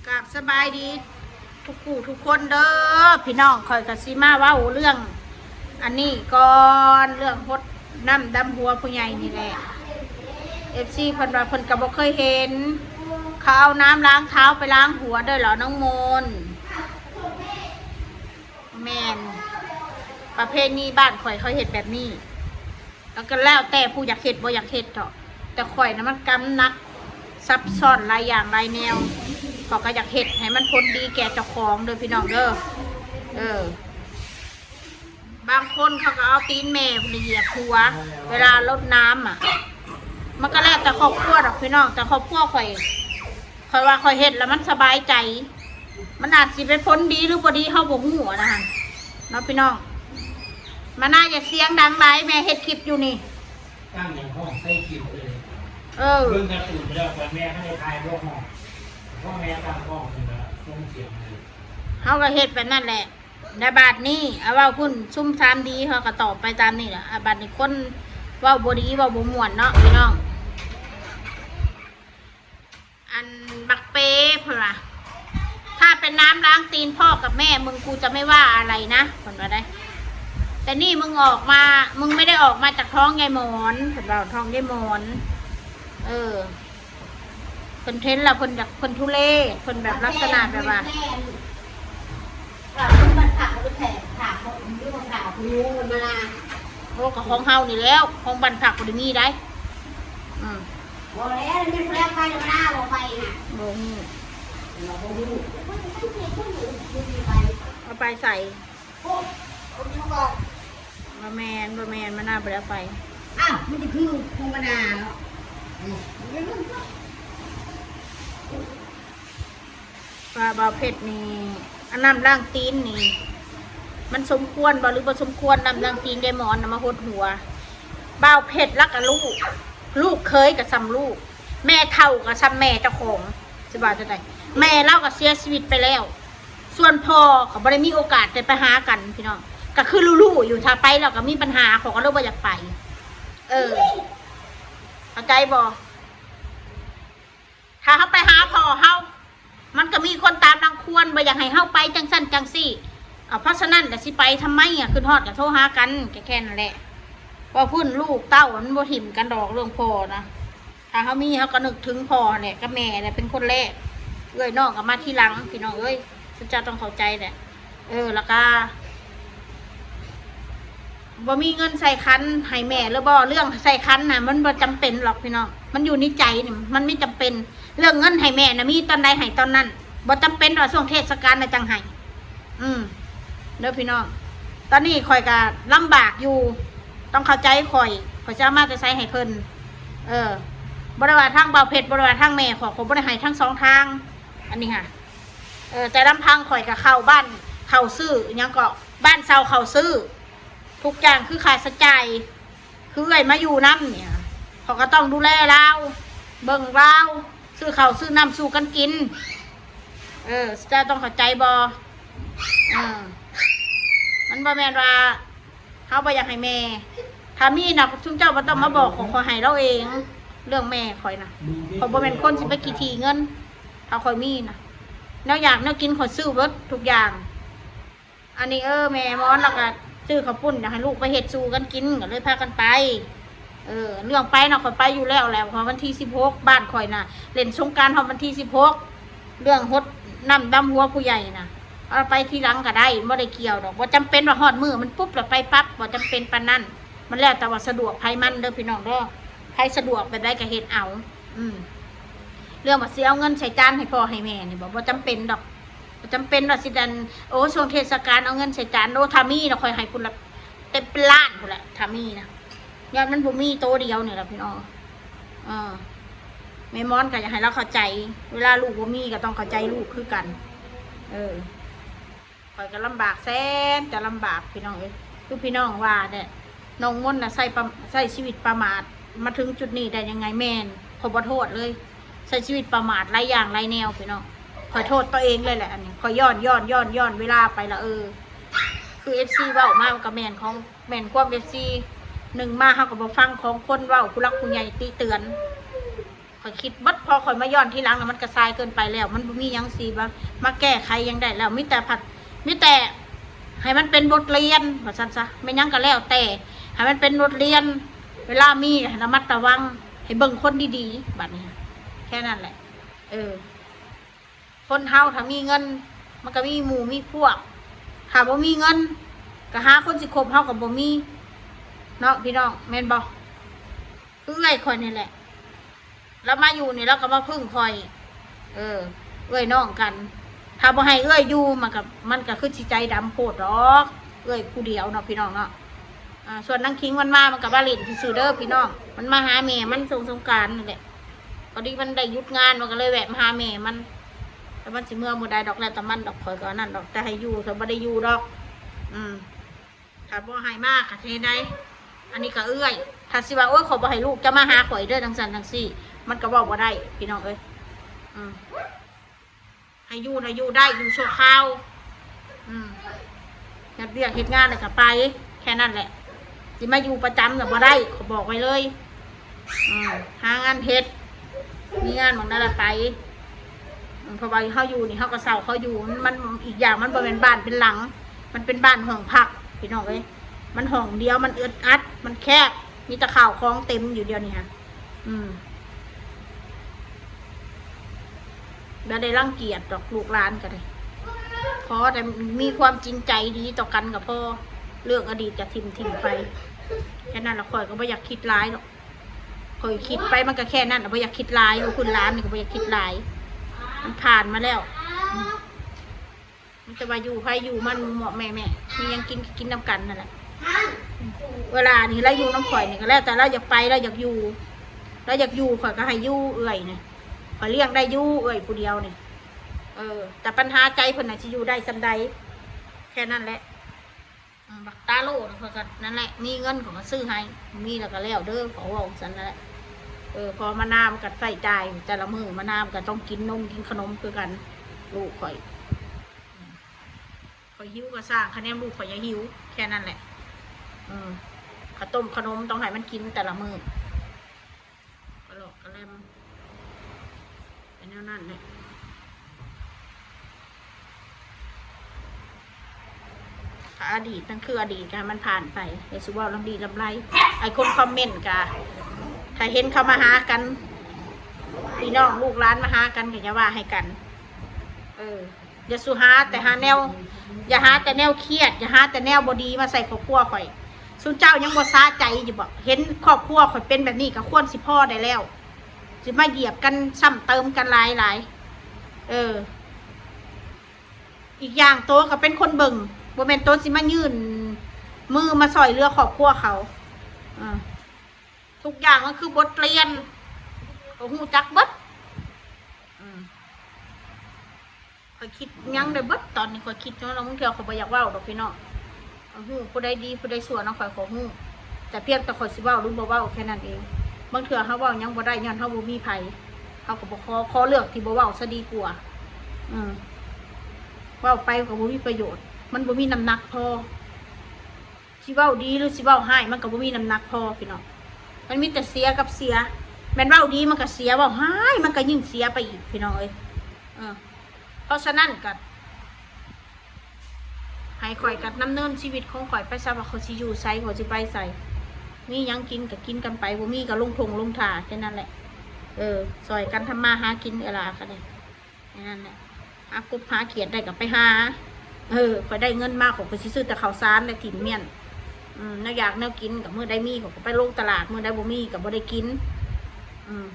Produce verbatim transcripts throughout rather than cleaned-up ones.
กราบสบายดีทุกผู้ทุกคนเด้อพี่น้อง ข่อยก็สิมาเว้าเรื่องอันนี้ก่อนเรื่องฮดน้ำดำหัวผู้ใหญ่นี่แหละเอฟซีเพิ่นว่าเพิ่นก็บ่เคยเห็นเขาเอาน้ำล้างเท้าไปล้างหัวด้วยเหรอน้องมนแม่นประเพณีบ้านข่อยเขาเฮ็ดแบบนี้ แล้วก็แล้วแต่ผู้อยากเฮ็ดบ่อยากเฮ็ดเถาะแต่ข่อยนะมันกำหนักซับซ้อนหลายอย่างหลายแนวข่อยก็อยากเฮ็ดให้มันผลดีแก่เจ้าของเด้อพี่น้องเด้อเออ บางคนเขาก็เอาตีนแม่ไปเหยียบหัว เวลารดน้ำอ่ะ มันก็แล้วแต่ครอบครัวดอกพี่น้องแต่ครอบครัวข่อยข่อยว่าข่อยเฮ็ดแล้วมันสบายใจ มันอาจสิเป็นผลดีหรือบ่ดีเฮาบ่ฮู้อะนะคะเนาะพี่น้องมาน่าอย่าเสียงดังหลายแม่เฮ็ดคลิปอยู่นี่ตั้งอย่างห้องใส่คลิปเลยเออเบิ่งการ์ตูนไปแล้วตอนแม่เขาได้ถ่ายพวกห้องพ่อแม่ตั้งห้องเป็นแบบส่งเสียงเลยเฮาก็เฮ็ดแบบนั้นแหละในบาดนี้เอาเว้าพุ่นซุ่มถามดีเขาก็ตอบไปตามนี่แหละอ่ะบาดนี้คนเว้าบ่ดีเว้าบ่ม่วนเนาะพี่น้อง อันบักเป้เพิ่นว่าถ้าเป็นน้ำล้างตีนพ่อกับแม่มึงกูจะไม่ว่าอะไรนะเพิ่นว่าได้ แต่นี่มึงออกมา มึงไม่ได้ออกมาจากท้องยายหมอนเพิ่นว่าท้องยายหมอน เออเพิ่นเห็นแล้วเพิ่นอยากเพิ่นทุเรศเพิ่นแบบลักษณะแบบว่า ค่ะมันผักมันแผ่ผักมันผักมันมาโอ้ก็ของเฮานี่แล้วของบ้านผักบ่ได้มีได้อืมบ่แล้วมันแปลไปแล้วมาบ่ไปน่ะบ่ฮู้เราบ่ฮู้เอาไปใส่โอ้เอาอยู่ก่อนบ่แม่นบ่แม่นมะนาวบ่ได้เอาไปอ้าวมันจะคือของมะนาวเนาะอืม ว่าบ่าวเพชรนี่อันน้ำล้างตีนนี่มันสมควรบ่หรือบ่สมควรน้ำล้างตีนยายหมอนน่ะมาหดหัวบ่าวเพชรแล้วก็ลูกลูกเขยก็ส่ำลูก แม่เฒ่าก็ส่ำแม่เจ้าของสิว่าจั่งใดแม่ลาวก็เสียชีวิตไปแล้ว ส่วนพ่อก็บ่ได้มีโอกาสได้ไปหากันพี่น้องก็คือรู้ๆอยู่ถ้าไปแล้วก็มีปัญหาเขาก็เลยบ่อยากไป เออเข้าใจบ่ ถ้าเฮาไปหาพ่อเฮา มันก็มีคนตามรังควรบ่อยากให้เฮาไปจั่งซั้นจั่งซี้ เอาเพราะฉะนั้นล่ะสิไปทำไมอะ ขึ้นฮอดก็โทรหากัน แค่แค่นั้นแหละ ว่าพุ่นลูกเต้ามันบ่ถิ่มกันดอกเรื่องพ่อนะ ถ้าเฮามีเฮาก็นึกถึงพ่อแหละกับแม่แหละเป็นคนแรก เอื้อยน้องก็มาทีหลังพี่น้องเอ้ย เจ้าต้องเข้าใจแหละ เออ แล้วก็ บ่มีเงินใส่ขันให้แม่หรือบ่เรื่องใส่ขันน่ะมันบ่จำเป็นหรอกพี่น้องมันอยู่ในใจนี่มันไม่จำเป็นเรื่องเงินให้แม่น่ะมีตอนใดให้ตอนนั้นบ่จำเป็นว่าช่วงเทศกาลน่ะจังให้อืมเด้อพี่น้องตอนนี้ข่อยก็ลำบากอยู่ต้องเข้าใจข่อยข่อยจะเอามาแต่ใส่ให้เพิ่นเออบ่ได้ว่าทางบ่าวเพชรบ่ได้ว่าทางแม่ข่อยข่อยบ่ได้ให้ทั้งสองทางอันนี้ค่ะเออแต่ลำพังข่อยก็เข้าบ้านเข้าซื้อหยังก็บ้านเช่าเข้าซื้อ ทุกอย่างคือค่าใช้จ่ายคือเอื้อยมาอยู่นำเนี่ยเขาก็ต้องดูแลลาวเบิ่งลาวซื้อข้าวซื้อน้ำสู่กันกิน เออเจ้าต้องเข้าใจบ่เออมันบ่แม่นว่าเฮาบ่อยากให้แม่ถ้ามีน่ะซุมเจ้าบ่ต้องมาบอกขอขอให้ลาวเอง เรื่องแม่ข่อยน่ะข่อยบ่แม่นคนสิไปขี้ถี่เงินถ้าข่อยมีน่ะแนวอยากแนวกินข่อยซื้อเบิดทุกอย่าง อันนี้เออแม่หมอนแล้วก็ซื้อข้าวปุ้นอยากให้ลูกไปเฮ็ดสู่กันกินก็เลยพากันไป เออเรื่องไปน่ะข่อยไปอยู่แล้วแหละเพราะวันที่สิบหกบ้านข่อยน่ะเล่นสงกรานต์ฮอดวันที่สิบหกเรื่องฮดน้ำดำหัวผู้ใหญ่น่ะเอาไปทีหลังก็ได้บ่ได้เกี่ยวดอกบ่จำเป็นว่าฮอดมื้อมันปุ๊บแล้วไปปั๊บบ่จำเป็นปานนั้นมันแล้วแต่ว่าสะดวกไผมันเด้อพี่น้องเด้อไผสะดวกแบบใดก็เฮ็ดเอา อืมเรื่องว่าสิเอาเงินใส่จานให้พ่อให้แม่นี่บ่บ่จำเป็นดอกบ่จำเป็นว่าสิดันโอ้ช่วงเทศกาลเอาเงินใส่จานโอ้ถ้ามีนะข่อยให้พุ่นละเต็มเป็นล้านพุ่นแหละถ้ามีนะยอดมันบ่มีโตเดียวนี่แหละพี่น้องเออแม่หมอนก็อยากให้เราเข้าใจ เวลาลูกบ่มีก็ต้องเข้าใจลูกคือกัน เออ ข่อยก็ลำบากแสนจะลำบากพี่น้องเอ้ยคือพี่น้องว่าเนี่ยน้องมนต์น่ะใช้ประใช้ชีวิตประมาทมาถึงจุดนี้ได้ยังไงแม่นข่อยบ่โทษเลยใช้ชีวิตประมาทหลายอย่างหลายแนวพี่น้องข่อยโทษตัวเองเลยแหละอันนี้ข่อยย้อนย้อนย้อนย้อนเวลาไปละเออคือเอฟซีเว้ามามันก็แม่นของแม่นความเอฟซีหนึ่งมาเฮาก็บ่ฟังของคนเว้าผู้หลักผู้ใหญ่ติเตือน ข้อยคิดเบิด พอข้อยมาย้อนทีหลังแล้วมันก็สายเกินไปแล้ว มันบ่มีหยังสิมา มาแก้ไขหยังได้แล้ว มีแต่ผัด มีแต่ให้มันเป็นบทเรียน ว่าซั่นซะ แม่นหยังก็แล้วแต่ ให้มันเป็นบทเรียน เวลามีให้ระมัดระวัง ให้เบิ่งคนดีๆ บัดนี้ แค่นั้นแหละ เออ คนเฮาถ้ามีเงิน มันก็มีหมู่มีพวก ถ้าบ่มีเงิน ก็หาคนสิคบเฮาก็บ่มี เนาะพี่น้อง แม่นบ่ คือเอื้อยข้อยนี่แหละ แล้วมาอยู่นี่แล้วก็มาพึ่งข้อย เออ เอื้อยน้องกัน ถ้าบ่ให้เอื้อยอยู่ มันก็ มันก็คือสิใจดำโพดดอก เอื้อยผู้เดียวเนาะพี่น้องเนาะ อ่า ส่วนนางคิงมันมา มันก็มาเล่นซื่อๆเด้อพี่น้อง มันมาหาแม่มันช่วงสงกรานต์นั่นแหละ พอดีมันได้หยุดงาน มันก็เลยแวะมาหาแม่มัน แต่มันสิเมือมื้อใดดอก แล้วแต่มันดอก ข้อยก็อันนั้นดอก แต่ให้อยู่ แต่บ่ได้อยู่ดอก อืม ถ้าบ่ให้มาก็สิเฮ็ดใด อันนี้ก็เอื้อย ถ้าสิว่า โอ้ย ข้อยบ่ให้ลูกเจ้ามาหาข้อยเด้อ จั่งซั้นจั่งซี้ มันก็เว้าบ่ได้ พี่น้องเอ้ย อืม ให้อยู่นะอยู่ได้ อยู่ชั่วคราว อืม เฮ็ดเวียกเฮ็ดงานแล้วก็ไป แค่นั้นแหละ สิมาอยู่ประจำน่ะบ่ได้ ข้อยบอกไว้เลย อืม หางานเฮ็ด มีงานหม่องใดละไป อืม เพราะว่าเฮาอยู่นี่ เฮาก็เช่าเขาอยู่ มัน มัน อีกอย่างมันบ่แม่นบ้านเป็นหลัง มันเป็นบ้านห้องพัก พี่น้องเอ้ย มันห้องเดียว มันอึดอัด มันแคบ มีแต่ข้าวของเต็มอยู่เดี๋ยวนี้ฮะ อืม บ่ได้รังเกียจดอกลูกหลานก็ได้ ขอแต่มีความจริงใจดีต่อกันก็พอ เรื่องอดีตก็ถิ่มถิ่มไป แค่นั้นละ ข้อยก็บ่อยากคิดหลายดอก ข้อยคิดไปมันก็แค่นั้นน่ะ บ่อยากคิดหลาย ว่าคุณหลานนี่ก็บ่อยากคิดหลาย มันผ่านมาแล้ว อืม มันจะว่าอยู่ไผอยู่มัน เหมาะแม่แม่ มีหยังกินก็กินนำกันนั่นแหละ เวลานี่ลาวอยู่นำข้อยนี่ก็แล้วแต่ลาวอยากไป ลาวอยากอยู่ ลาวอยากอยู่ข้อยก็ให้อยู่เอื้อยนี่ ข้อยเลี้ยงได้อยู่เอื้อยผู้เดียวนี่ เออ แต่ปัญหาใจเพิ่นน่ะสิอยู่ได้ส่ำใด แค่นั้นแหละ อืม บักตาโลนะข้อยก็นั่นแหละ มีเงินข้อยก็ซื้อให้ มีแล้วก็แล้วเด้อ ข้อยเว้าซั่นนั่นแหละ เออ พอมานามันก็ใช้จ่ายแต่ละมื้อ มานามันก็ต้องกินนมกินขนมคือกัน ลูกข้อย ข้อยหิวก็ซ่าง คะแนนลูกข้อยอย่าหิว แค่นั้นแหละ อืม ข้าวต้มขนมต้องให้มันกินแต่ละมื้อ กะหลอกกะแลม เป็นแนวนั้นแหละ อดีตนั่นคืออดีต ให้มันผ่านไป อย่าสิเว้าลำดีลำไร ไอ้คนคอมเมนต์กะ ถ้าเห็นเขามาหากัน พี่น้องลูกหลานมาหากันก็อย่าว่าให้กัน เออ อย่าสู่หาแต่หาแนว อย่าหาแต่แนวเครียด อย่าหาแต่แนวบ่ดีมาใส่ครอบครัวข่อย ซุมเจ้ายังบ่สาใจอยู่บ่ เห็นครอบครัวข่อยเป็นแบบนี้ก็ควรสิพอได้แล้ว สิมาเหยียบกันซ้ำเติมกันหลายหลาย เออ อีกอย่างโตก็เป็นคนเบิ่ง บ่แม่นโตสิมายื่นมือมาซ่อยเหลือครอบครัวเขา อ่า ทุกอย่างมันคือบทเรียน ก็ฮู้จักเบิด อืม ข้อยคิดหยังได้เบิด ตอนนี้ข้อยคิดจั่งนั้น บางเทื่อข้อยบ่อยากเว้าดอกพี่น้อง ข้อยฮู้ผู้ใดดีผู้ใดชั่วเนาะ ข้อยก็ฮู้ แต่เพียงแต่ข้อยสิเว้าหรือบ่เว้าแค่นั้นเอง บางเทื่อเฮาเว้าหยังบ่ได้ ย้อนเฮาบ่มีไผ เฮาก็บ่ขอ ขอเลือกที่บ่เว้าซะดีกว่า อืม เว้าไปก็บ่มีประโยชน์ มันบ่มีน้ำหนักพอ สิเว้าดีหรือสิเว้าร้าย มันก็บ่มีน้ำหนักพอพี่น้อง มันมีแต่เสียกับเสีย แม่นเว้าดีมันก็เสีย เว้าร้ายมันก็ยิ่งเสียไปอีกพี่น้องเอ้ย เออ เพราะฉะนั้นก็ ให้ข้อยก็ดำเนินชีวิตของข้อยไปซะ ว่าข้อยสิอยู่ไส ข้อยสิไปไส มีหยังกินก็กินกันไป บ่มีก็ลงท่งลงท่าแค่นั้นแหละ เออ ซ่อยกันทำมาหากิน เวลาก็ได้ แค่นั้นแหละ หากบหาเขียดได้ก็ไปหา เออ ข้อยได้เงินมา ข้อยก็สิซื้อแต่ข้าวสารและถิ่มเมี่ยน อืม แนวอยากแนวกินก็มื้อใดมี ข้อยก็ไปลงตลาด มื้อใดบ่มีก็บ่ได้กิน อืม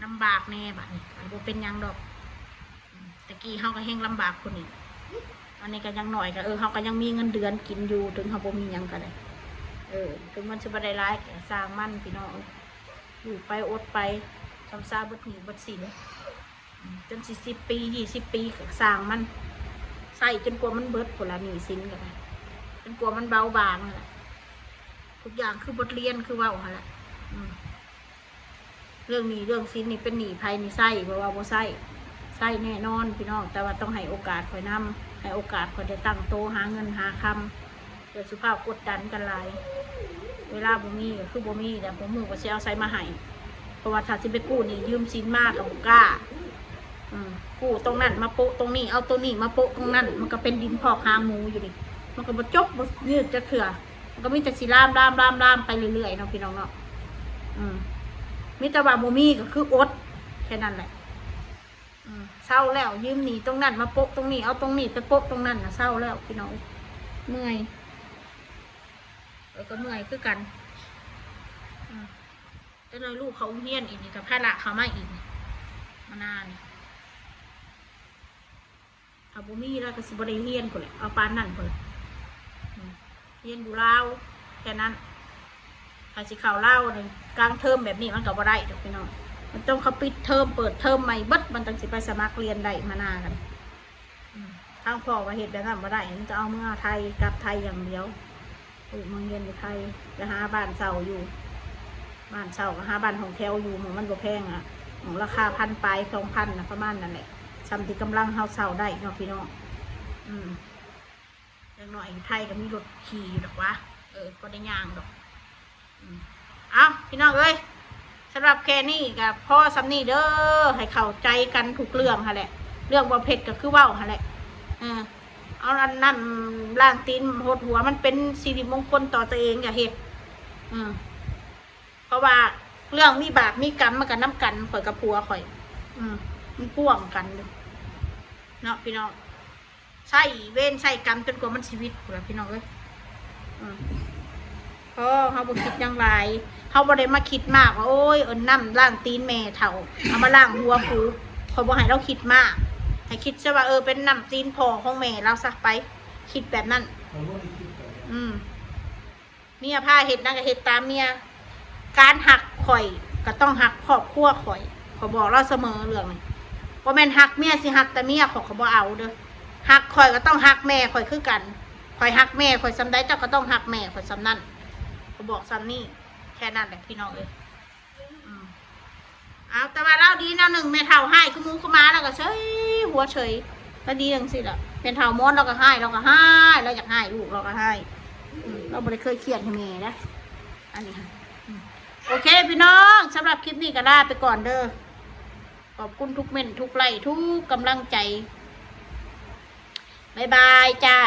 ลำบากแน่บัดนี้ บ่เป็นหยังดอก อืม แต่กี้เฮาก็แฮงลำบากกว่านี้ อันนี้ก็ยังน้อยก็ เออ เฮาก็ยังมีเงินเดือนกินอยู่ ถึงเฮาบ่มีหยังก็ได้ เออ ถึงมันสิบ่ได้หลายก็ซ่างมันพี่น้อง อยู่ไปอดไป ซำซาเบิดหนี้เบิดสิน อืม จนสิสิบปี ยี่สิบปีก็ซ่างมัน ใช้จนกว่ามันเบิดพู้นละ หนี้สินก็ได้ จนกว่ามันเบาบางนั่นแหละ ทุกอย่างคือบทเรียน คือเว้าหั่นแหละ อืม เรื่องหนี้เรื่องสินนี่เป็นหนี้ไผนี่ใช้ บ่ว่าบ่ใช้ ใช้แน่นอนพี่น้อง แต่ว่าต้องให้โอกาสข้อยนำ ให้โอกาสข้อยได้ตั้งโตหาเงินหาคำ อย่าสุภาพกดดันกันหลาย เวลาบ่มีก็คือบ่มี แล้วบ่ฮู้ว่าสิเอาไสมาให้ เพราะว่าถ้าสิไปกู้หนี้ยืมสินมาก็บ่กล้า อืม กู้ตรงนั้นมาโปะตรงนี้ เอาตรงนี้มาโปะตรงนั้น มันก็เป็นดินพอกหางหมูอยู่นี่ มันก็บ่จบบ่ยืดจักเทื่อ มันก็มีแต่สิลามลามลามลามไปเรื่อยๆเนาะพี่น้องเนาะ อืม มีแต่ว่าบ่มีก็คืออด แค่นั้นแหละ อืม เซาแล้ว ยืมหนี้ตรงนั้นมาโปะตรงนี้ เอาตรงนี้ไปโปะตรงนั้นน่ะ เซาแล้วพี่น้อง เมื่อย เออ ก็เมื่อยคือกัน อืม จักหน่อยลูกเขาโรงเรียนอีกนี่ก็ภาระเขามาอีก มานาน ถ้าบ่มีแล้วก็สิบ่ได้เรียนพู้นแหละ เอาปานนั้นพู้นแหละ อืม เรียนอยู่ลาว แค่นั้น ถ้าสิเข้าลาวนี่กลางเทอมแบบนี้มันก็บ่ได้ดอกพี่น้อง มันต้องเขาปิดเทอมเปิดเทอมใหม่เบิด มันจั่งสิไปสมัครเรียนได้ มานากัน อืม ทางพ่อว่าเฮ็ดแบบนั้นบ่ได้ มันจะเอาเมือไทย กลับไทยอย่างเดียว ลูกมาเรียนอยู่ไทย ไปหาบ้านเช่าอยู่ บ้านเช่าก็หาบ้านห้องแถวอยู่ หม่องมันบ่แพงอะ หม่องราคาพันปลาย สองพันน่ะ ประมาณนั้นแหละ ส่ำที่กำลังเฮาเช่าได้เนาะพี่น้อง อืม อย่างน้อยไทยก็มีรถขี่อยู่ดอกวะ เออ บ่ได้ย่างดอก อืม เอาพี่น้องเอ้ย สำหรับแค่นี้ก็พอส่ำนี้เด้อ ให้เข้าใจกันทุกเรื่องหั้นแหละ เรื่องเว้าเผ็ดก็คือเว้าหั้นแหละ เออ เอาอันนั้นล้างตีนหดหัว มันเป็นสิริมงคลต่อตัวเอง อย่าเฮ็ด อืม เพราะว่าเรื่องมีบาปมีกรรมมันก็นำกัน ข่อยกับผัวข่อย อืม มันพ่วงกันอยู่ เนาะพี่น้อง ใช้เวรใช้กรรมจนกว่ามันชีวิตพู้นล่ะพี่น้องเอ้ย อืม พอเฮาบ่คิดหยังหลาย เฮาบ่ได้มาคิดมากว่า โอ้ย เอาน้ำล้างตีนแม่เฒ่า เอามาล้างหัวกู ข่อยบ่ให้เราคิดมาก ให้คิดซะว่า เออ เป็นน้ำตีนพ่อของแม่เราซะไป คิดแบบนั้น อืม เมียพาเฮ็ดหยังก็เฮ็ดตามเมีย การฮักข่อยก็ต้องฮักครอบครัวข่อย ข่อยบอกเราเสมอเรื่องนี้ บ่แม่นฮักเมียสิฮักแต่เมีย ข่อยก็บ่เอาเด้อ ฮักข่อยก็ต้องฮักแม่ข่อยคือกัน ข่อยฮักแม่ข่อยส่ำใด เจ้าก็ต้องฮักแม่ข่อยส่ำนั้น ข่อยบอกส่ำนี้ แค่นั้นแหละพี่น้องเอ้ย อืม เอา แต่ว่าเราดีแนวหนึ่ง แม่เฒ่าฮ้ายคือหมูคือหมา เราก็เฉย หัวเฉย แล้วดีจังซี่ล่ะ แม่เฒ่าม้อนเราก็ฮ้าย เราก็ฮ้าย เราอยากฮ้ายลูกเราก็ฮ้าย อืม เราบ่ได้เคยเครียดให้แม่นะ อันนี้ค่ะ อืม โอเคพี่น้อง สำหรับคลิปนี้ก็ลาไปก่อนเด้อ ขอบคุณทุกเม้นทุกไลค์ทุกกำลังใจ บ๊ายบายจ้า